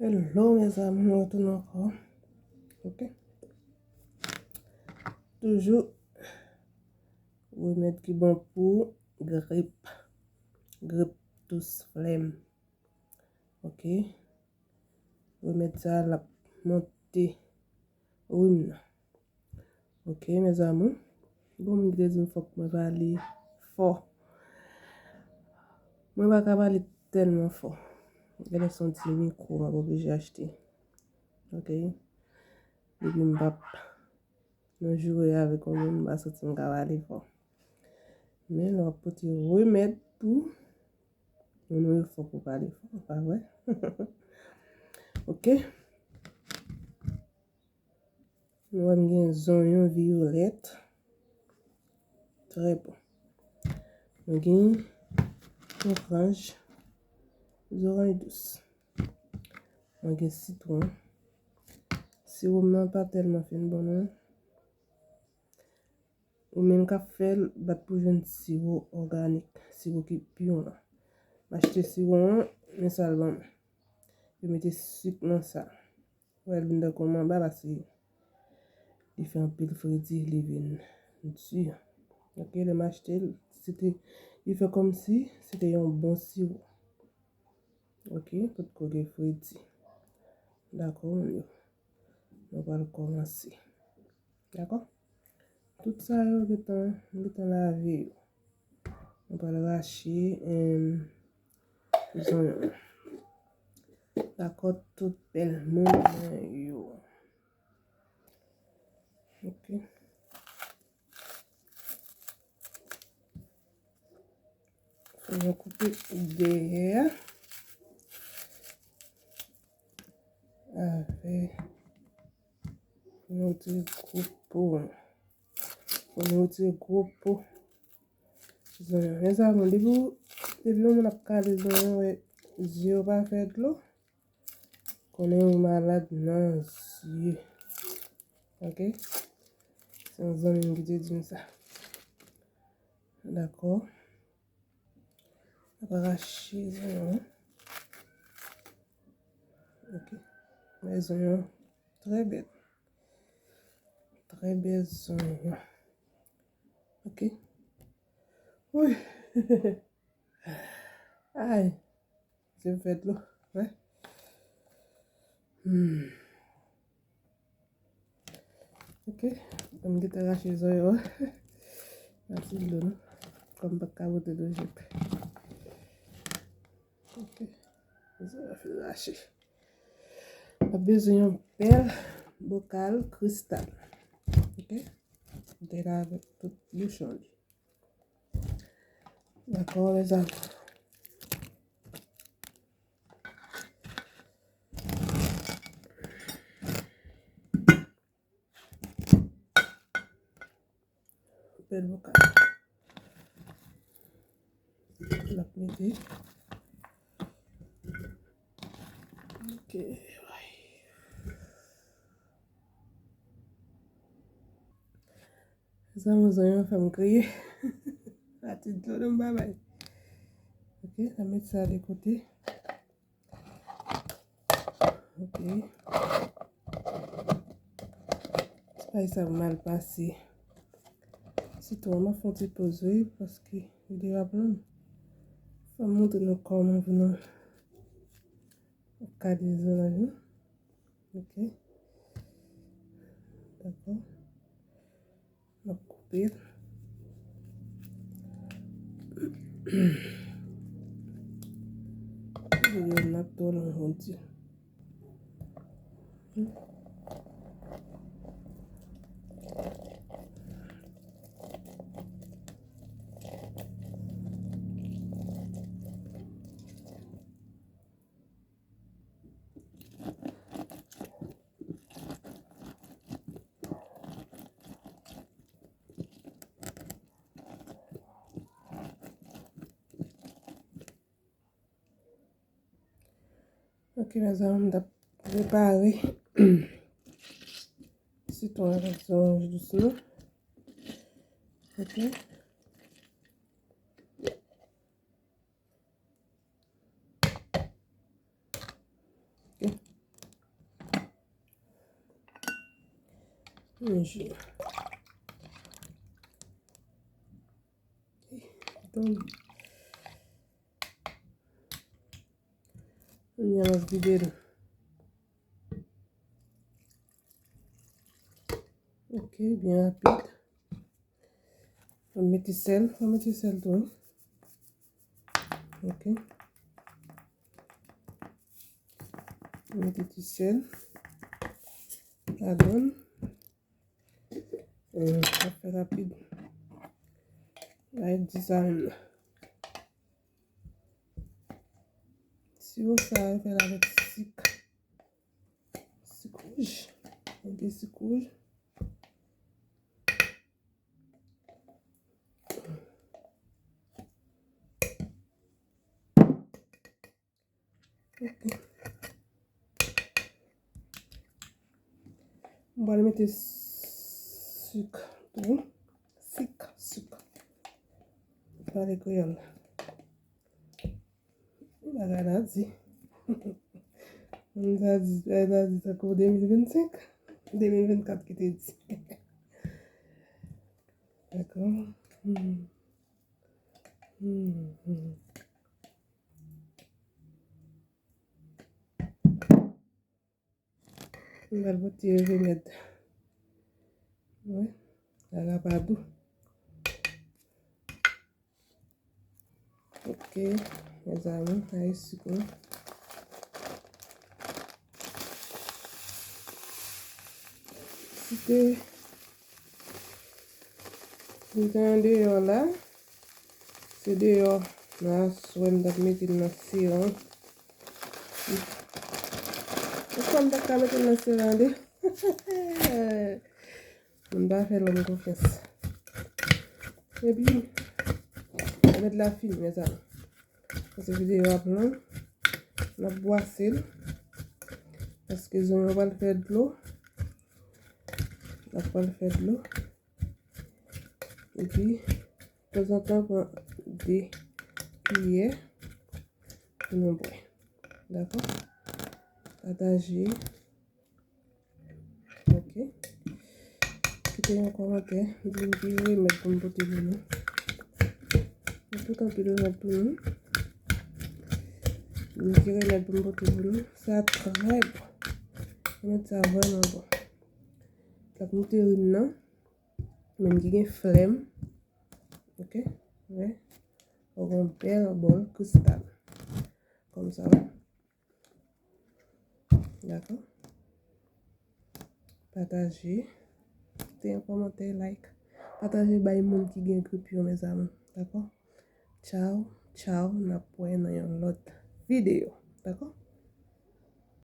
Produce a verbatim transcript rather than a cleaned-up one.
Hello, mes amours, nou retounen ankò. Ok. Toujou remèd ki bon pou grip. Grip, tous, flèm. Ok. Remèd sa l ap monte rim nan. Ok, mes amours. Bon, m te di m fòk mwen pale fò. Mwen pa ka pale tèlman fò. Genlè se yon ti mikwo m ap oblije achte. Ok. Depi m p ap nan joure avèk yon moun, m pa santi m ka pale fò. Men lè w ap pote remèd tou, moun yo fòk ou pale fò, pa vre? Ok. Nou wè m gen zonyon viyolèt. Trè bon. Mwen gen yon franj zoranj dous. Mwen gen sitwon. Siwo m nan pa tèlman fin bon non. Ou menm k ap fè l, bat pou jwenn siwo òganik, siwo ki pi lan. M achte siwo an, men sa l ban mwen. Yo mete sik nan sa. Wè l vin tankou manba paske li fè anpil fredi, li vin di. Ok, lè m achte l, se te, li fè kòmsi se te yon bon siwo. Ok, potko gen fredi. Dakò, moun yo. Nou pral kòmanse. Dakò? Tout sa yo gentan, m gentan lave yo. Nou pral rache, em, zonyon. Dakò, tout bèl moun mwen yo. Ok. Fò nou koupe dèyè. Avè. Fò nou retire gwo po. Fò nou retire gwo po. Zonyon. Mezanmi, depi w, depi yon moun ap kale zonyon, wè, zye yo pa fè dlo. Konnen ou malad nan zye. Ok? Se yon zanmi m ki te di m sa. Dakò. N ap rache zonyon an. Ok. Men zonyon trè bèl. Trè bèl zonyon. Ok. Wi. Ay. Se fèt lo. Wè. Hmm. Ok. Mwen gentan rache zonyon an. Pati dlo non. Kòm m pa t ka pote dlo jip. Ok. Zonyon an fin rache. W ap bezwen yon bèl bokal kristal. Ok. Mete la avèk tout bouchon li. Dakò, mezanmi. Bèl bokal. N ap mete. Ok. Sa mwen zanmi an fè m kriye. Pati dlo nan babay. Ok, n a met sa de kote. Ok. Ti bagay sa mal pase. Sitwon an, m ap fè yon ti poz wi, paske li derape non. Fò m montre nou kòman pou nou kale zonyon nou. Ok. Dakò. M ap koupe l. Videyo n ap twò long jodi. Ok, mezanmi, m t ap prepare sitwon avèk zoranj dous nou. Ok. Ok. Yon jou. Donk, kounye a m ap vide l. Ok, byen rapid. Fò m mete sèl, fò m mete sèl tou, wi. Ok. Mete ti sèl ladann. Eh, sa fè rapid. Like di sa menm. Siwo sa yo fè l avèk sik. Sik wouj. Mete sik wouj. Ok. M pral mete sik tou. Sik, sik. Pale kreyòl. Bagay la di. Moun sa di, bagay la di tankou de mil vennsenk, de mil vennkat ki te di. Dakò. Hmm. Hmm, hmm. M pral pote remèd. Wi, sa la pa dou. Ok, mezanmi, sa e sik mwen. Si te, si te andeyò la, se deyò nan aswè m t ap mete l nan seran. Poukwa m t ap ka mete l nan seran de? Moun pa fè lòm konfyans. Epi, remèd la fini, mezanmi. Paske videyo ap long. N ap bwase l. Paske zonyon pral fè dlo. L ap pral fè dlo. Epi, tanzantan, pran de kiyè pou nou bwè. Dakò? Pataje. Ok. Kite yon kòmantè, di m ki remèd pou m pote pou nou. Mwen tout anpil remèd pou nou. Di m ki remèd pou m pote pou nou. Sa trè bon. Remèd sa vrèman bon. L ap moute rim nan. Moun ki gen flèm. Ok? Wè. Ou gen bèl bòl kristal. Kòm sa, wè. Dakò? Pataje. Kite yon kòmantè, like. Pataje bay moun ki gen grip yo, mezanmi. Dakò? Tchaw, tchaw. N ap wè nan yon lòt videyo. Dakò?